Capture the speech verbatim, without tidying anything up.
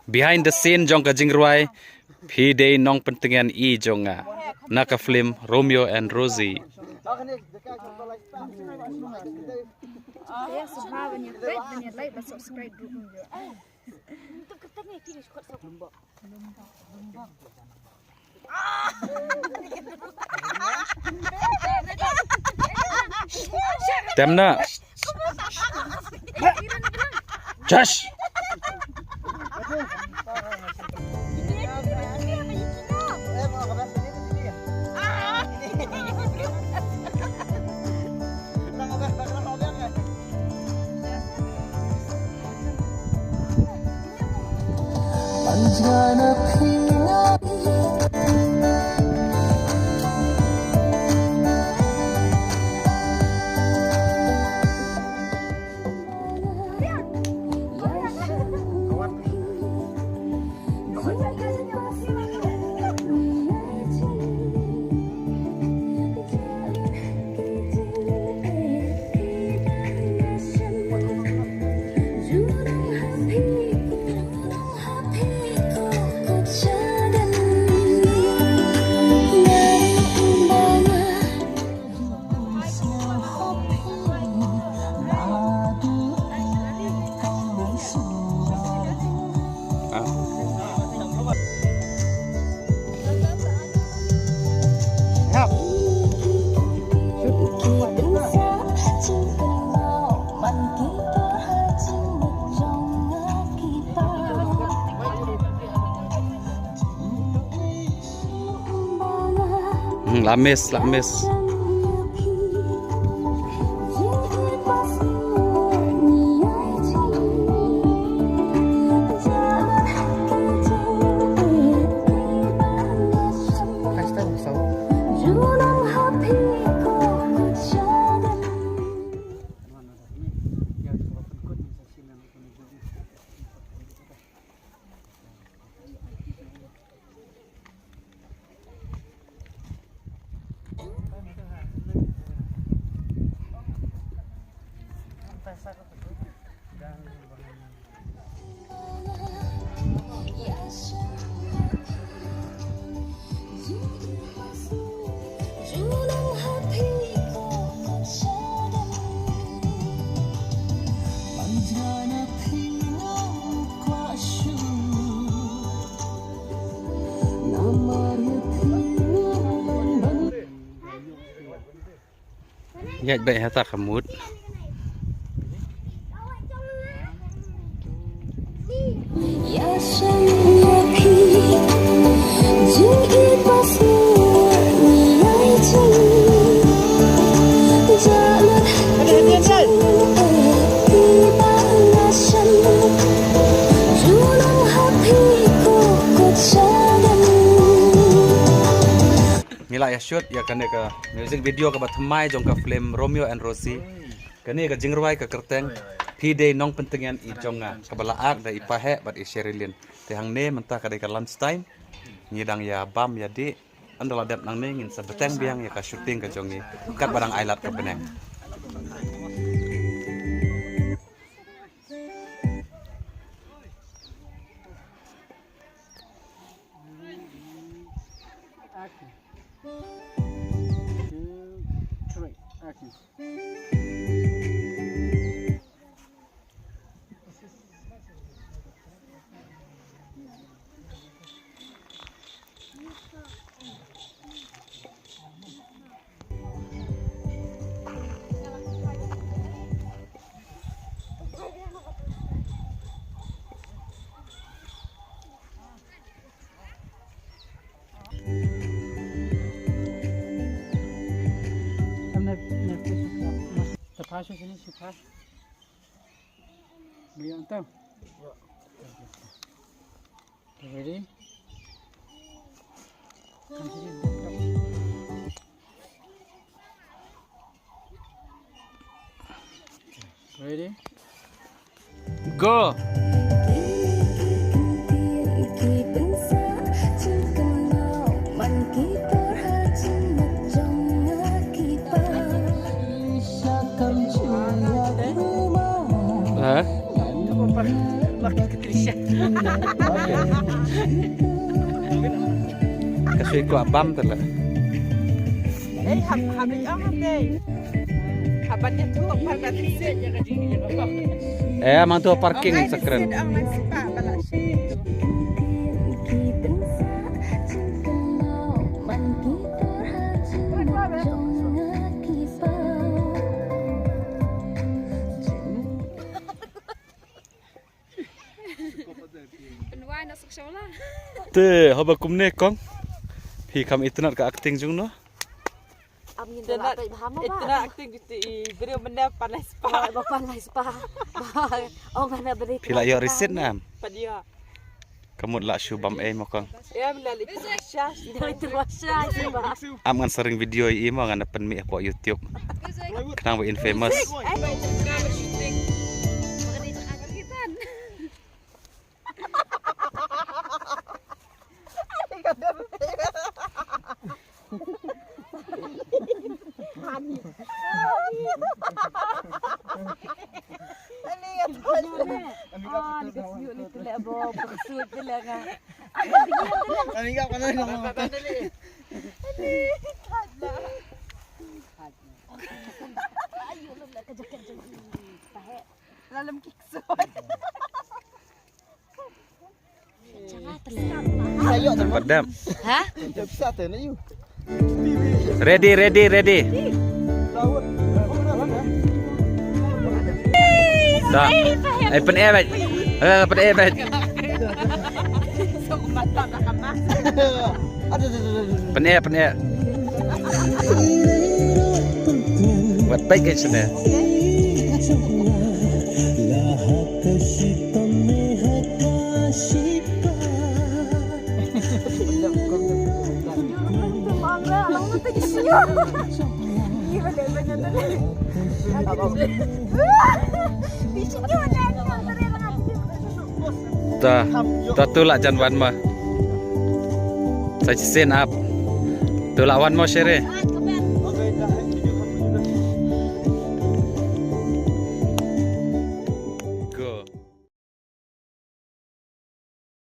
Behind the scene jong ka jingrwai Phi Dei Nongpyntngen I Jong Nga, na ka film Romeo and Rosie. Tem na. Josh. Hmm, la miss, la miss. Ïaid beit ha ta ka mut. Ngi la ïa shoot ïa kane ka music video kaba thymmai jong ka film Romeo and Rosie. Kane ka jingrwai ka kyrteng Phi Dei Nongpyntngen I Jong Nga, kaba la act da i Paheh bad i Sherilyn. Te hangne mynta ka dei ka lunch time. Ngi dang ïa bam ïa dih. Ynda la dep nangne ngin sa bteng biang ïa ka shooting ka jong ngi katba dang ai lad ka bneng. Action. Two, three. Action. Ready? Come to this desktop. Ready? Go! Ha? Ka sui kwah bam te la. Eh, hap, hap ong hate. Hap ban ïathuh, hap ban ïathuh. Eh, mang tu parking sa kren. Te haba kumne kong. Phi kham itynnad ka acting jong no. Am ngin da la peit bha mo ba. Itynnad acting jong te i briew mynne pan lai spah. Ba pan lai spah. Ba ong hana beri. Phi la ïoh receipt ne em? Pat ïoh. Ka mut la shu bam ei mo kong. Em la li sha. Ida itu sha sha ba. Am ngan sa ring video ïa i mo, ngan da pynmih hapoh YouTube. Khnang ba in famous. Lalem kiksut. Padam. Ha? Ready, ready, ready. Ta. Ai, pyneh bad. Eh, pyneh bad. Pyneh, pyneh. Wat baik kat sini. Ta, ta tu lah jan wan ma. Sa shisien ap. Tu lah wan ma shere.